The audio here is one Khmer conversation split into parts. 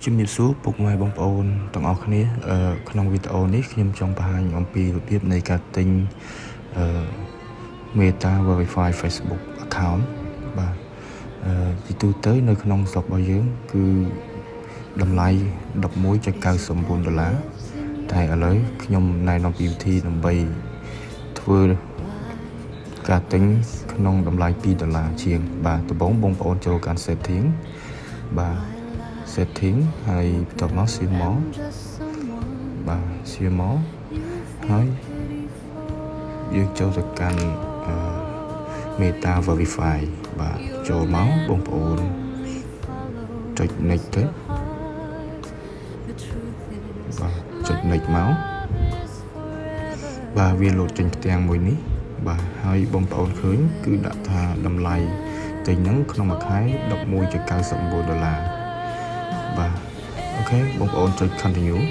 ជំរាបសួរពុកម៉ែបងប្អូនទាំងអស់គ្នាអឺក្នុងវីដេអូនេះខ្ញុំចង់បង្ហាញអំពីរបៀបនៃការទិញអឺ Meta Verify Facebook account បាទអឺជាទូទៅនៅក្នុងស្រុករបស់យើងគឺតម្លៃ11.99ដុល្លារតែឥឡូវខ្ញុំណែនាំពីវិធីដើម្បីធ្វើការទិញក្នុងតម្លៃ2ដុល្លារជាងបាទដំបូងបងប្អូនចូលកាន់ setting បាទ setting ហើយបន្ទាប់មក see more បាទ see more ហើយយើងចូលទៅកាន់អឺ Meta Verify បាទចូលមកបងប្អូនចុច next ទៅបាទចុច next មកបាទវាលោតចេញផ្ទាំងមួយនេះបាទហើយបងប្អូនឃើញគឺដាក់ថាតម្លៃទិញហ្នឹងក្នុងមួយខែ11.99ដុល្លារបាទ OK បងប្អូនចុច continue។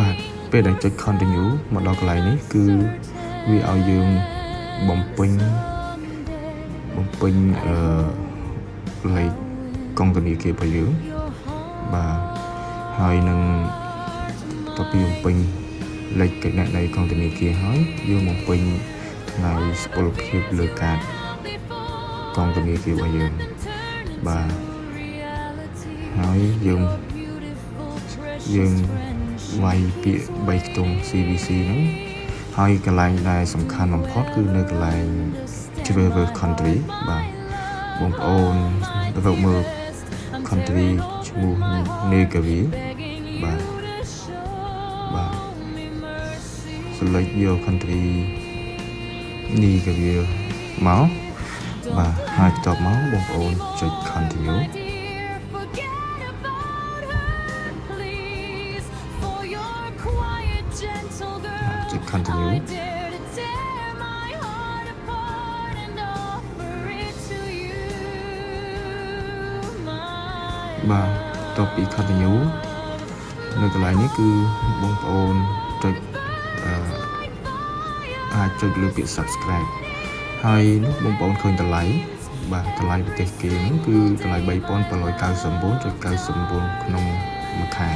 បាទពេលដែលចុច continue មកដល់កន្លែងនេះគឺវាឲ្យយើងបំពេញបំពេញអឺលេខកុងធនាគាររបស់យើងបាទហើយនឹងបន្ទាប់ពីបំពេញលេខគណនីកុងធនាគារហើយយើងបំពេញថ្ងៃសុពលភាពលើកាតកុងធនាគាររបស់យើងបាទហើយយើងយើងវាយពាក្យ3ខ្ទង់ CVC ហ្នឹងហើយកន្លែងដែលសំខាន់បំផុតគឺនៅកន្លែងជ្រើសរើស country បាទបងប្អូនរកមើល country ឈ្មោះ Nigeria បាទបាទ select យក country Nigeria មកបាទហើយបន្ទាប់មកបងប្អូនចុច continue។ Forget about her, please. For your quiet, gentle girl. ចុច continue I dare to tear my heart apart and offer it to you, my បាទបន្ទាប់ពី continue នៅកន្លែងនេះគឺបងប្អូនចុចអឺអាចចុចលើពាក្យ subscribe ហើយនោះបងប្អូនឃើញតម្លៃបាទតម្លៃប្រទេសគេហ្នឹងគឺតម្លៃ3799.99ក្នុងមួយខែអ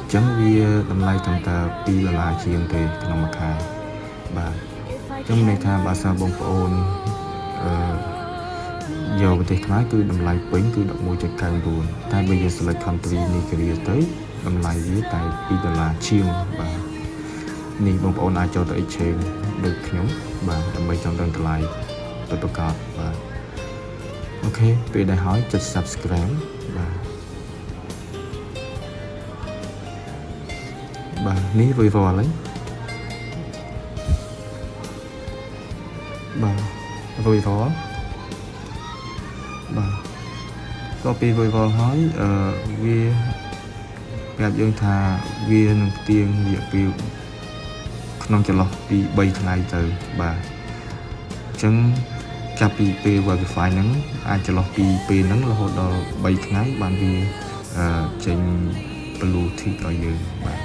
ញ្ចឹងវាតម្លៃត្រឹមតែ2ដុល្លារជាងទេក្នុងមួយខែបាទអញ្ចឹងមានន័យថាបើសិនបងប្អូនអឺយកប្រទេសខ្មែរគឺតម្លៃពេញគឺ11.99តែបើយើង select country នីហ្សេរីទៅតម្លៃវាតែ2ដុល្លារជាងបាទនេះបងប្អូនអាចចូលទៅ exchange ដូចខ្ញុំបាទដើម្បីចង់ដឹងតម្លៃពិតប្រាកដបាទ OK ពេលដែលហើយចុច subscribe បាទបាទនេះរួចរាល់ហើយបាទរួចរាល់បាទតទៅពីរួចរាល់ហើយអឺវាប្រាប់យើងថាវានឹងផ្ទៀងរយៈពេលក្នុងចន្លោះពី3ថ្ងៃទៅបាទអញ្ចឹងចាប់ពីពេល verify ហ្នឹងអាចចន្លោះពីពេលហ្នឹងរហូតដល់3ថ្ងៃបានវាអឺចេញ blue tick ឲ្យយើងបាទ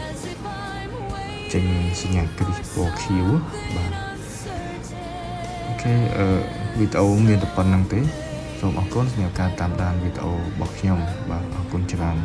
ចេញសញ្ញាគ្រីសពណ៌ខៀវបាទ OK អឺវីដេអូមានតែប៉ុណ្ណឹងទេសូមអរគុណសម្រាប់ការតាមដានវីដេអូរបស់ខ្ញុំបាទអរគុណច្រើន។